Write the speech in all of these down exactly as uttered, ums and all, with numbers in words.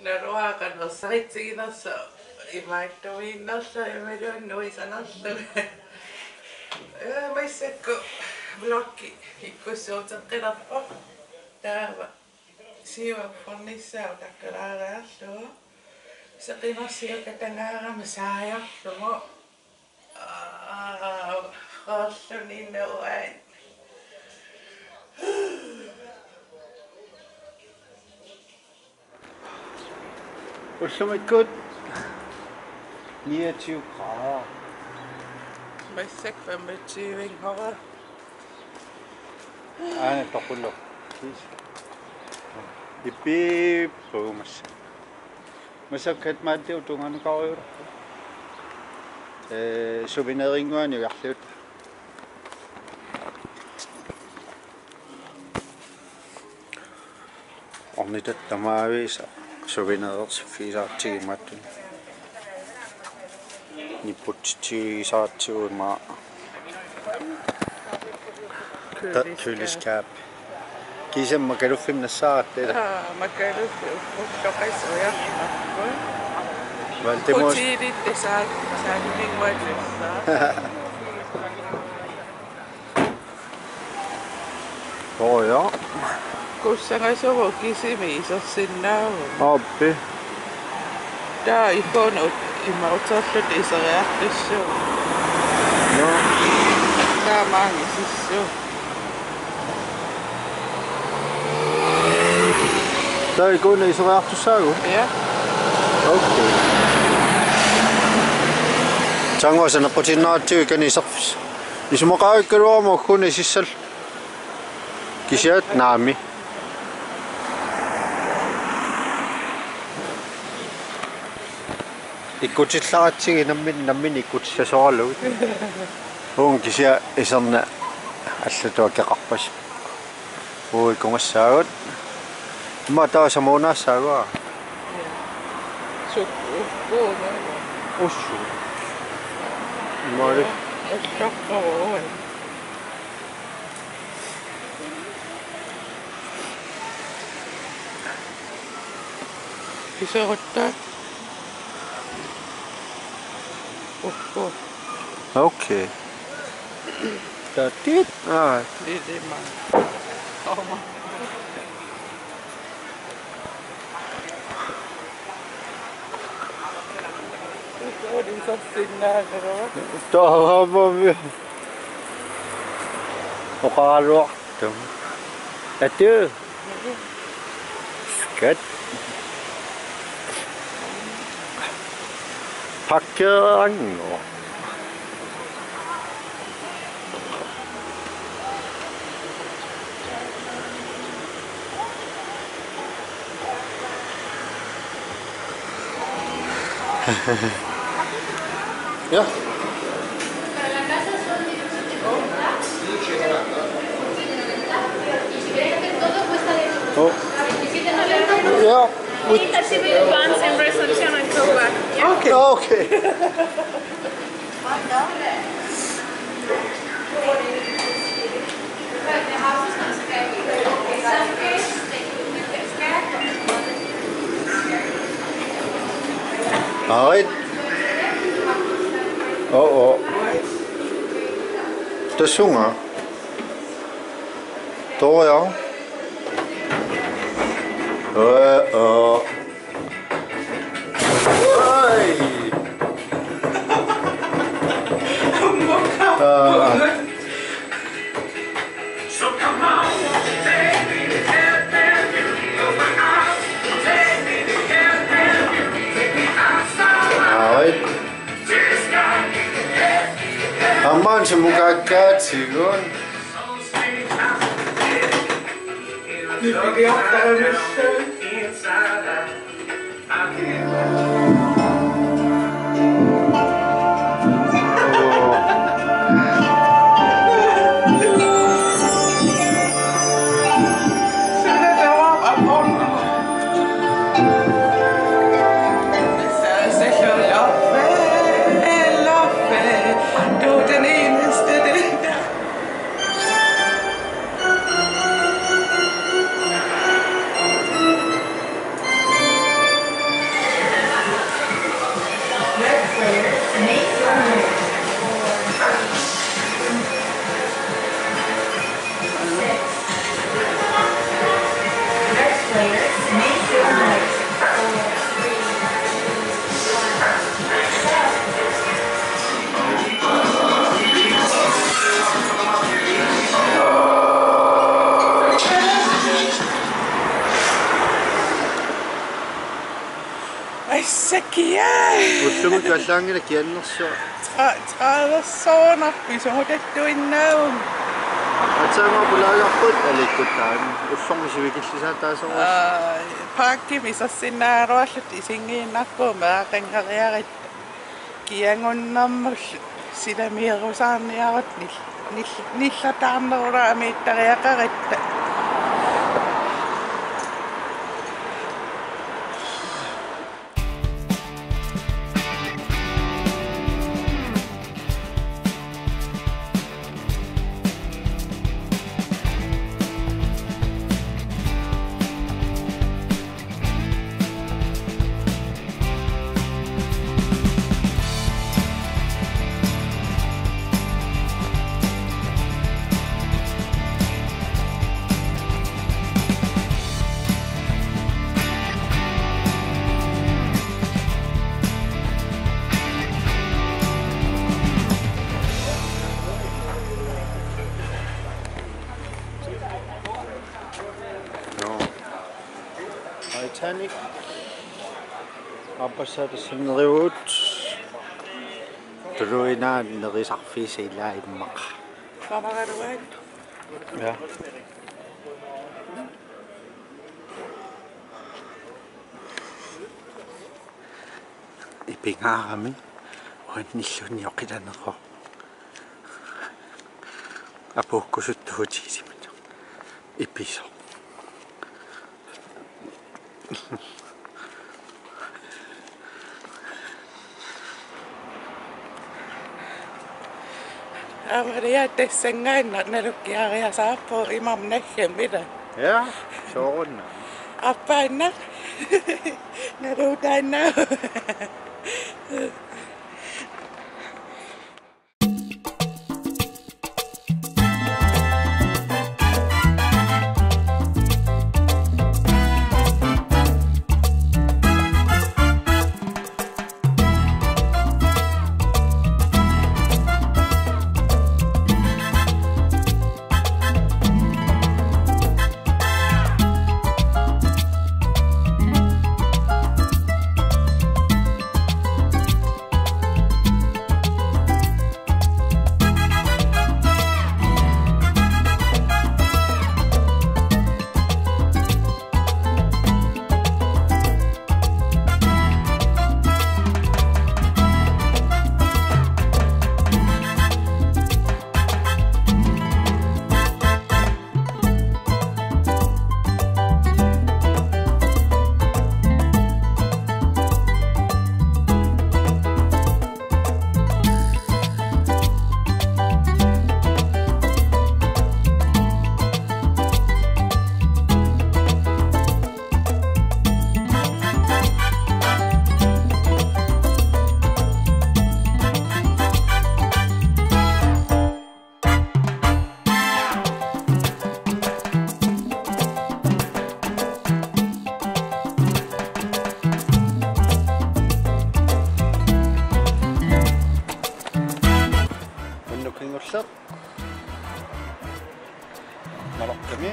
Naluara qanoq ersaritsiginersoq imaattuinnarlugu imaluunniit nuisanerlugu. Ee, massakkut vloggi ikkussuuteqqilerpoq. Taava siuarfornissaa utaqqilaareerlugu. Seqinersiukatangaarama saajarlugu. Aa, qaarluni nuat. Ullumikkut niogtyve grader. Massakkut femogtyve grader. Aana toqullu. Ippi puumassa. Massakkut Kathmandu tungaanut karujuulerpoq. Ee, souvenirinnguanik ujarliutaa. Ornitatta tamaavisa souvenirersiffigisinnaasaratsigit imaattunik. Nipputsitsissagatsigu ima. Kø- Ta-, køleskaab. Køleskaab. Kiisami Magalufimmi nassaaratta ilaa? Aa, Magaluf ullorpassuit ujarpakka. Valdemar. Hotelimi tasaa-, saanninnguatillugu. Joo, ja. Kussangasuuvoq kisimi isersinnaavugut. Aappi. Taava ikoonut ima uterluta iseriartussaagut. Joo. Taamaangisissu. Taava ikoonut iseriartussaagut? Ja. Okay. Taanna saneqqutiinnaratsigu ikani iserfissat. Isumaqarikkaluarama ugguuna isissallugu. Kisianni naamik. Ikkutillaratsigit nammin-, nammineq ikkutissasoralugit. Uunga kisianni iserneq allatut akeqarpasi. Uu, ikungassaagut. Immaqa taava samuunaassaagut. Suk-, ukkuuna. Ussu. Immaqa. Ussaqqaruit. Iserutta. Ukku. Okay. Tatit. Aa. Ilima. Oma. Taamaammat. Oqaraluartumik. Atuu. Skat. Pakkerango. Ja. Oh. Ja. Once in reception and go back. Okay. Okay. All right. Oh, oh. Tassunga. Toya. Uh, uh. Ai. Ah. Ai. Aman sumukakkaatigut. Kia! Ullumi allaanngilaq kiannersuaq. Tra-, tredive soorunarpoq isumaqatigiinnaavunga. Aatsaannguaq pulaagarput aliikkutaani. Ullormi sivikillisaataasorujuk. Aa, pakkimi isersinnaagaluarluta isigiinnarpugut meeraqanngeriaratta. Kiagunnermullu silamiirusaarniaratta nil-, nil-, nillertaarnerulaaramiittariaqaratta. Nå. Titanic. Aappassaata sinneruut. Tuluinaa nerisarfiisa ilaa immaqa. Kameraluaat. Ja. Ipingaarami uannilluunniit oqilaneqoq. Apuukkusuttuutigisimatoq. Ipisoq. Aamma Maria tassanngaannaq nalukkiariasaarpoq imarnaggamila. Ja, soorunami. Appaannaq. Nalutaannaq. Unnuk kingulleq. Mallorcami.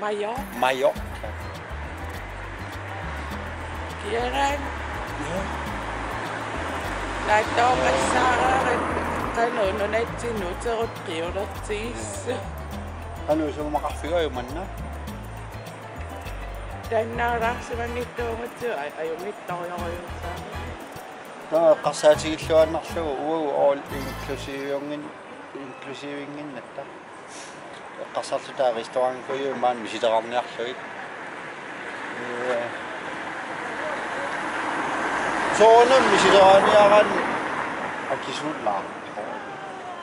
Mallorca. Mallorca. Kiaraan. Ja. Naatsoorpassaaraat qanoq nunatsinnut uterut qiulertigissavat. Qanoq isumaqarfigajuk manna? Taannaalaarsimanngitsuugutsigu aj-, ajunngitsorujussuuvoq. Taava eqqarsaatigilluinnarlugu uagut all inclusive-inngin-, inclusive-innginnatta. Eqqarsarluta restaurantikujuit maani misilerarniarlugit. Ee, soorunami misilerarniaraanni akisullaarpoq.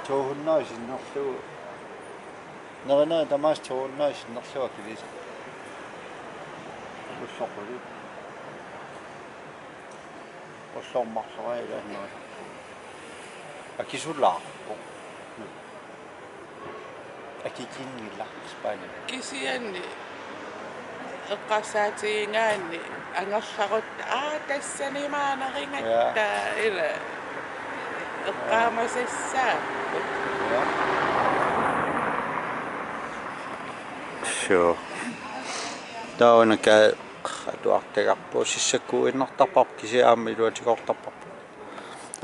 To hundrede sinnerlugu. Nerinerit tamaasa to hundrede sinnerlugu akiliisa. Ullorput. Ullormarlora ilaannaat. Akisulaarpoq. Akikinngilaq Spanien. Kisianni eqqarsaatigigaanni angerlarutta, aa, tassanimaanerigatta. Ja. Ila eqqaamasassaaq. Ja. Sure. Taava una ka Atuartagarput sissakkuinnartarparput kisianni aamma iluatikoortarparput.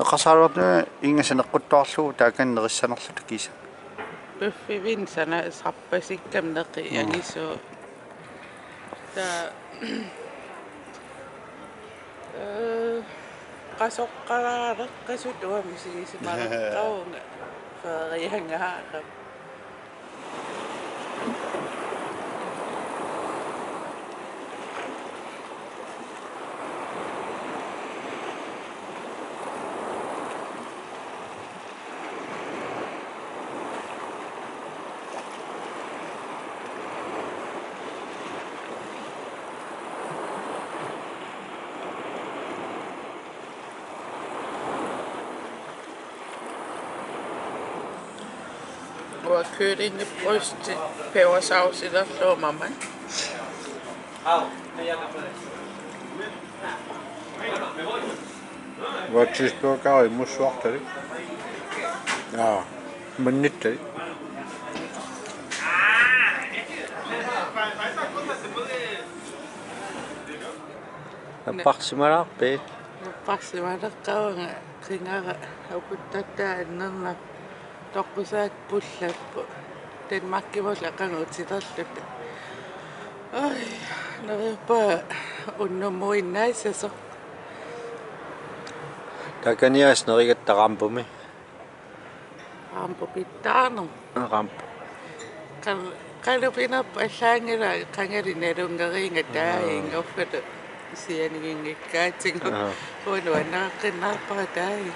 Eqqarsaaruartuni ingasaneqquttuarlugu taakani nerissanerluta kiisa. Piffivin sana sappasikkam neqi Mm. angisu. Ta, eh, qasoqqalaaleqqasut uami sigisimareqqavunga. Feriangaarap. Uanga kyllingebrystit pebersaucilerlugu maman. Uanga cheeseburgeri mussuartalik. Jaa, mannittalik. Napparsimalaarpit? Napparsimaleqqavunga qingara uputtatta annerna toqqusaat pullapput. Danmarkimut aqagu utilerluta. Ai, neriuppunga unnummuinnaassasoq. Taakaniaasiit nerigatta rampumi. Rampupittaarneq. Ramp. Qal-, qalupinerput allaanngilaq qangali nalunngeriinga taava Aa. inngorfata sianiginngikkaatigu. Aa. Uanga nuannaqqinnarpara taava.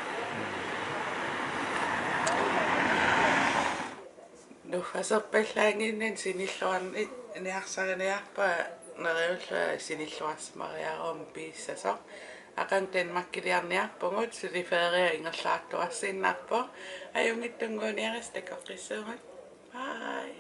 Nuffaserpallaannginnani sinilluarni-, niarsariniarpunga neriullunga sinilluarsimariaruma piissasoq. Aqagu Danmarkiliarniarpugut, suli ferie ingerlaartuarsinnarpoq. Ajunngitsunnguuniarisi takoqqissuugut. Bye.